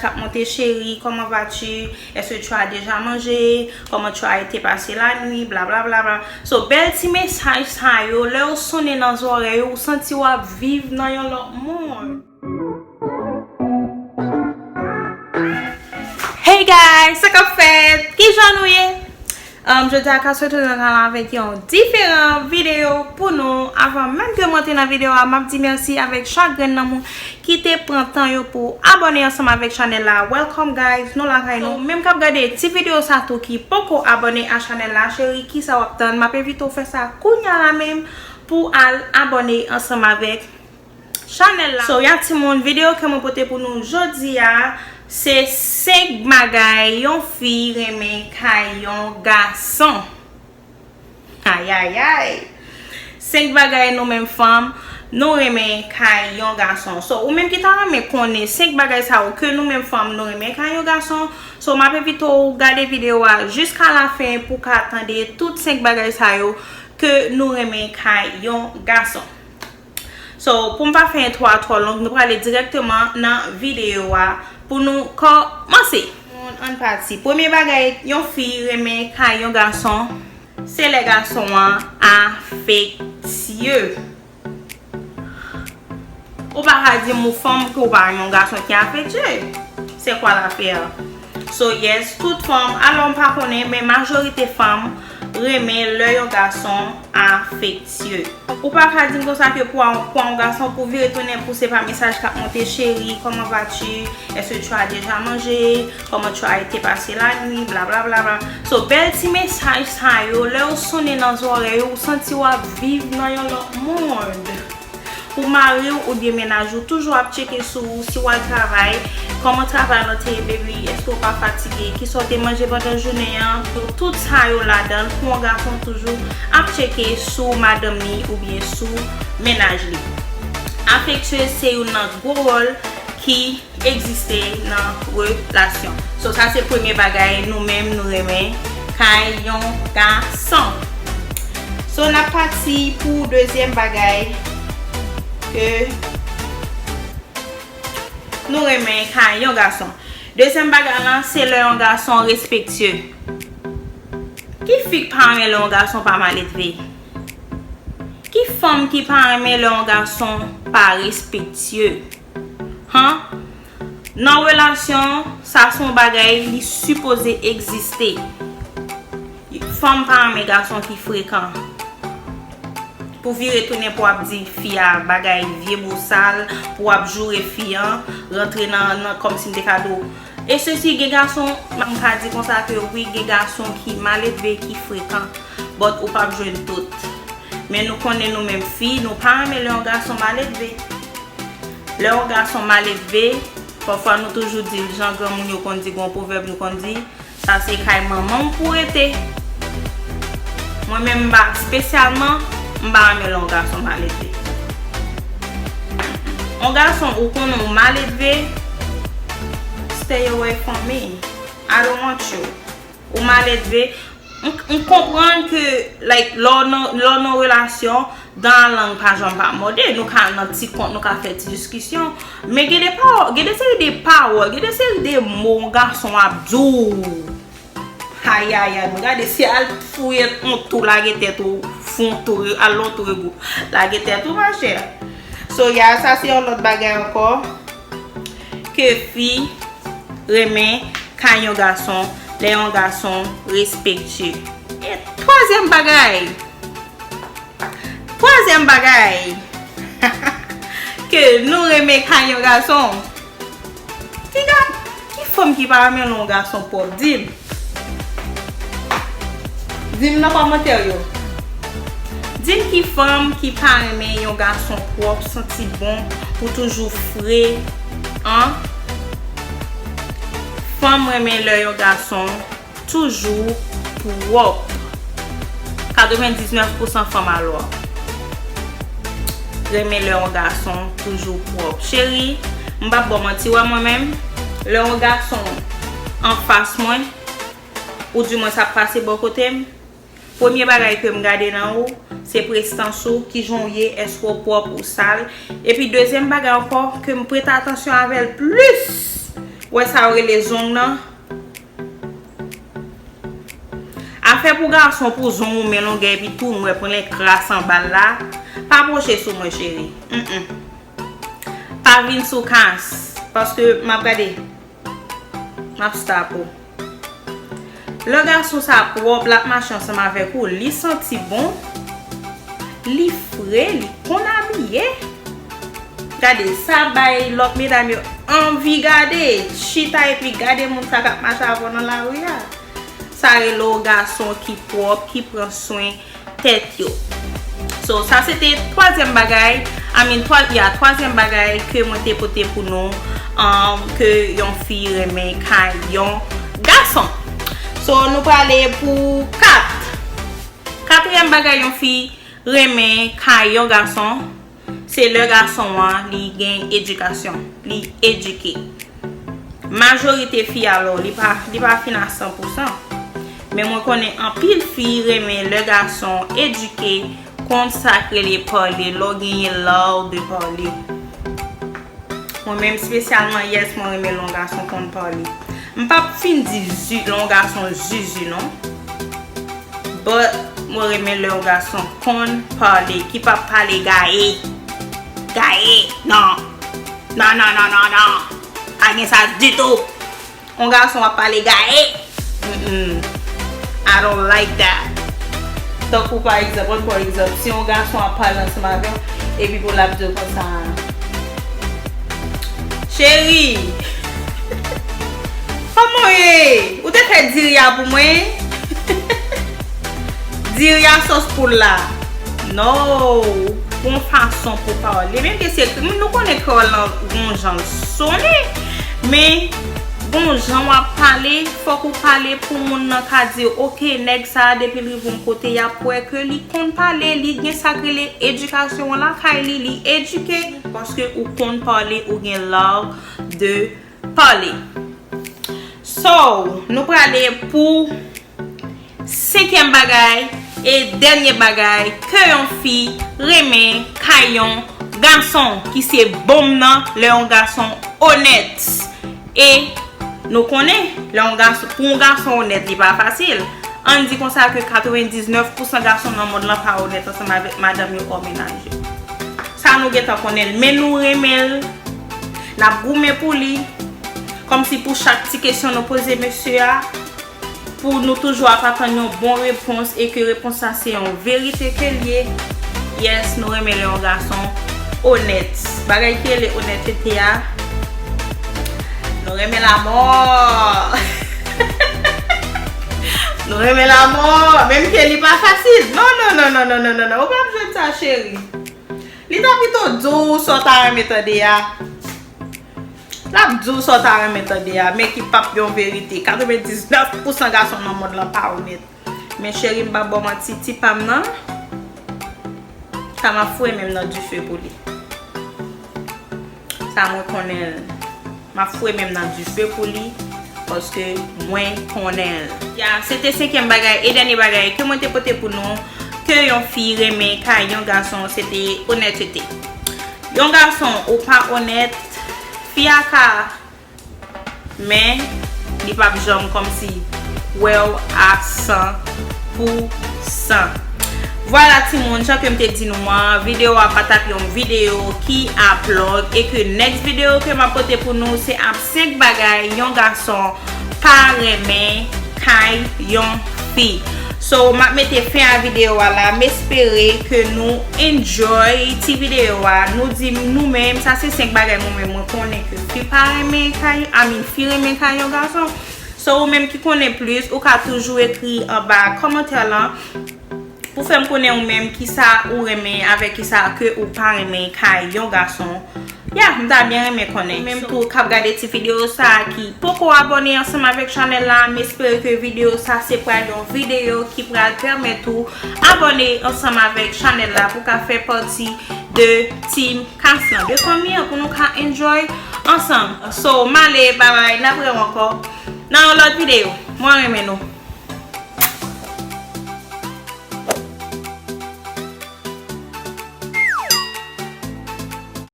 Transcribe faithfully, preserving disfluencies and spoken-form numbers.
K ap monte, chérie, comment vas-tu? Est-ce que tu as déjà mangé? Comment tu as été passer la nuit? Bla bla bla bla. So, bèl ti mesaj sa yo, lè yo sonnen nan zòrèy ou, ou santi w ap viv nan yon lòt mond. Hey guys, sa k ap fèt? Kijan nou ye? Um, jodi a ka sot retounen avèk yon diferan videyo pou nou. Avan menm ke m antre nan videyo a, m ap di mèsi avèk chak grenn nan moun ki te pran tan yo pou abòne ansanm avèk chanèl la. Welcome guys, nou lakay nou. So, menm k ap gade ti videyo sa tou ki poko abòne a chanèl la, cheri, kisa w ap tann? M ap envite w fè sa kounya la menm pou al abòne ansanm avèk chanèl la. So, ya timoun, videyo ke mwen pote pou nou jodi a, se senk bagay yon fi renmen kay yon gason. Ayayay! Senk bagay nou menm fanm, nou renmen kay yon gason. So, ou menm ki ta renmen konnen senk bagay sa yo ke nou menm fanm, nou renmen kay yon gason. So, m ap envite w gade videyo a jiska lafen pou w ka tande tout senk bagay sa yo ke nou renmen kay yon gason. So, pou m pa fè entwo a twò long, nou prale dirèkteman nan videyo a pou nou kòmanse. Ann pati. Premye bagay yon fi renmen kay yon gason, se lè gason an afektye. Ou pa ka di m ou fanm ke w pa renmen yon gason ki afektye. C'est quoi l'affaire? So yes, tout fanm, alò m pa konnen, men majorite fanm renmen lè yon gason afektye. Ou pa ka di m konsa ke pou a, pou a yon gason pou vire tounen pou se pa mesaj k ap monte, chérie, comment vas-tu? Est-ce que tu as déjà mangé? Comment tu as été passer la nuit? Bla bla bla bla. So, bèl ti mesaj sa yo, lè yo sonnen nan zòrèy ou, ou santi w ap viv nan yon lòt mond. Pou mari w oubyen mennaj ou toujou ap tcheke sou ou, si w al travay, kòman travay lan te ye, baby, èske w pa fatige, kisa w te manje pandan jounen an. Donk, tout sa yo ladan l pou yon gason toujou ap tcheke sou madanm li oubyen sou mennaj li. Afektye se youn nan gwo wòl ki egziste nan relasyon. So, sa se premye bagay nou menm nou renmen kay yon gason. So, n ap pati pou dezyèm bagay ke nou renmen kay yon gason. Dezyèm bagay lan, se lè yon gason respektye. Ki fi k pa renmen lè yon gason pa maledve? Ki fanm ki pa renmen lè yon gason pa respektye? Han? Nan relasyon, sa se yon bagay li sipoze egziste. Fanm pa renmen gason ki frekan. Pou vire tounen pou ap di fi a bagay vye mo sal, pou ap joure fi an, rantre nan, nan kòmsi m te ka di w. E sesi, gen gason, m ka di konsa ke wi, gen gason ki maledve, ki frekan, but ou p ap jwenn tout. Men nou konnen nou menm fi, nou pa renmen lè yon gason maledve. Lè yon gason maledve, pafwa nou toujou di l, jan granmoun yo konn di, gen yon pwovèb nou konn di, sa se kay manman w pou w rete. Mwen menm m pa, espesyalman, m pa renmen lè yon gason maledve. Yon gason ou konnen w maledve, stay away from me. I don't want you. Ou maledve, m, m konprann ke, like, lè w nan, lè w nan relasyon, dan a lang pa janm pa mòde, nou ka al nan ti kont, nou ka fè ti diskisyon. Men gen de pawòl, gen de seri de pawòl, gen de seri de mo yon gason ap di w. Ayayay, mwen gade se al fouye yon tou, lage tèt ou, fon tou, al lon tou regou. Lage tèt ou, machè. So, ya, sa se yon lòt bagay ankò. Ke fi renmen kay yon gason, lè yon gason respektye. E twazyèm bagay, twazyèm bagay ke nou renmen kay yon gason. Ki ga-, ki fanm ki pa renmen lè yon gason pwòp? Di m. Di m nan kòmantè yo. Di m ki fanm ki pa renmen yon gason pwòp, santi bon, pou toujou fre, an? Fanm renmen lè yon gason toujou pwòp. Katrevendiznèf pousan fanm alò renmen lè yon gason toujou pwòp. Cheri, m p ap ba w manti, wè mwen menm, lè yon gason anfas mwen, oudimwens ap pase bò kote m, premye bagay ke m gade nan ou, se prestans ou, kijan w ye, èske w pwòp, ou sal. Epi dezyèm bagay ankò, ke m prete atansyon avè l plis, Wè sa yo rele zong nan? Afè pou gason pou zong ou men longè epi tou nwè pran lè kras anba l la, pa pwoche sou mwen cheri. Mm-mm. Pa vin sou kas, paske m ap gade, m ap stop ou. Lè gason sa pwòp, l ap mache ansanm avèk ou, li santi bon, li fre, li konn abiye. Gade, sa bay lòt medam yo anvi gade, chita epi gade moun sa k ap mache avè w nan lari a. Sa rele w gason ki pwòp, ki pran swen tèt yo. So, sa se te twazyèm bagay, I mean, twa, ya, twazyèm bagay ke mwen te pote pou nou, um, ke yon fi renmen kay yon gason. So, nou prale pou kat. Katriyèm bagay yon fi renmen kay yon gason, se lè gason an, li gen edikasyon, li edike. Majorite fi alò, li pa, li pa fin a san pou san. Men mwen konnen anpil fi renmen lè gason edike, konn sa k rele pale, lè w genyen love de pale. Mwen menm espesyalman, yes, mwen renmen lè yon gason konn pale. M p ap fin di zi, lè yon gason zizi non. But mwen renmen lè yon gason konn pale, ki p ap pale gaye. Gaye, non. Non, non, non, non, non. Pa gen sa ditou. Yon gason ap pale gaye. Mm-mm. I don't like that. Tankou pa egzanp, ann pran egzanp, si yon gason ap pale ansanm avè w, epi pou l ap di w konsa, cheri, kòman w ye? Ou te fè diri a pou mwen? Diri a sòs poul la. No, gon fason pou pale. Menm ke se, nou konnen kreyòl lan gon jan l sonnen, men gon jan w ap pale, fòk ou pale pou moun nan ka di, oke, nèg sa a, depi l rive yon kote, y ap wè ke li konn pale, li gen sa k rele edikasyon an lakay li, li edike, paske ou konn pale, ou gen love de pale. So, nou prale pou senkyèm bagay e dènye bagay ke yon fi renmen kay yon gason, ki se bonm nan, lè yon gason onèt. E nou konnen, lè yon gason, pou yon gason onèt, li pa fasil. Ann di konsa ke katrevendiznèf pousan gason nan mond lan pa onèt ansanm avèk madanm yo, òm menaj yo. Sa nou gentan konnen l, men nou renmen l. N ap goumen pou li. Kòmsi pou chak ti kesyon nou poze mesye a, pou nou toujou ap atann yon bon repons e ke repons sa se yon verite ke l ye. Yes, nou renmen lè yon gason onèt. Bagay ki rele onètete a, nou renmen l amò. Nou renmen l amò. Menm ke li pa fasil. Non, non, non, non. Ou p ap jwenn sa, cheri. Li ta pito di w sa w ta renmen tande a. L ap di w sa w ta renmen tande a, men ki p ap yon verite. Katrevendiznèf pousan gason nan mond lan pa onèt. Men cheri, m p ap ba w manti, ti pa m nan, sa m ap foure men m nan dife pou li. Sa mwen konnen l. M ap foure men m nan dife pou li, paske mwen konnen l. Ya, se te senkyèm bagay e dènye bagay ke mwen te pote pou nou, ke yon fi renmen kay yon gason, se te onètete. Yon gason ou pa onèt, fi a ka, men li p ap janm kòmsi wè w a san pou san. Vwala timoun, jan ke m te di nou an, videyo a pa t ap yon videyo ki ap long, e ke next videyo ke m ap pote pou nou se ap senk bagay yon gason pa renmen kay yon fi. So, m ap mete fen a videyo a la. M espere ke nou enjoy ti videyo a. Nou di m nou menm, sa se senk bagay mwen menm mwen konnen ke fi pa renmen kay, I mean, fi renmen kay yon gason. So, ou menm ki konnen plis, ou ka toujou ekri anba kòmantè lan pou fè m konnen ou menm kisa ou renmen avèk kisa ke ou pa renmen kay yon gason. Ya, m ta byen renmen konnen. Menm tou k ap gade ti videyo sa a ki poko abòne ansanm avèk chanèl la, m espere ke videyo sa se pral yon videyo ki pral pèmèt ou abòne ansanm avèk chanèl la pou ka fè pati de Team Kas lan, de fanmi an, pou nou ka enjoy ansanm. So, m ale, babay, n ap rewè ankò nan yon lòt videyo. Mwen renmen nou.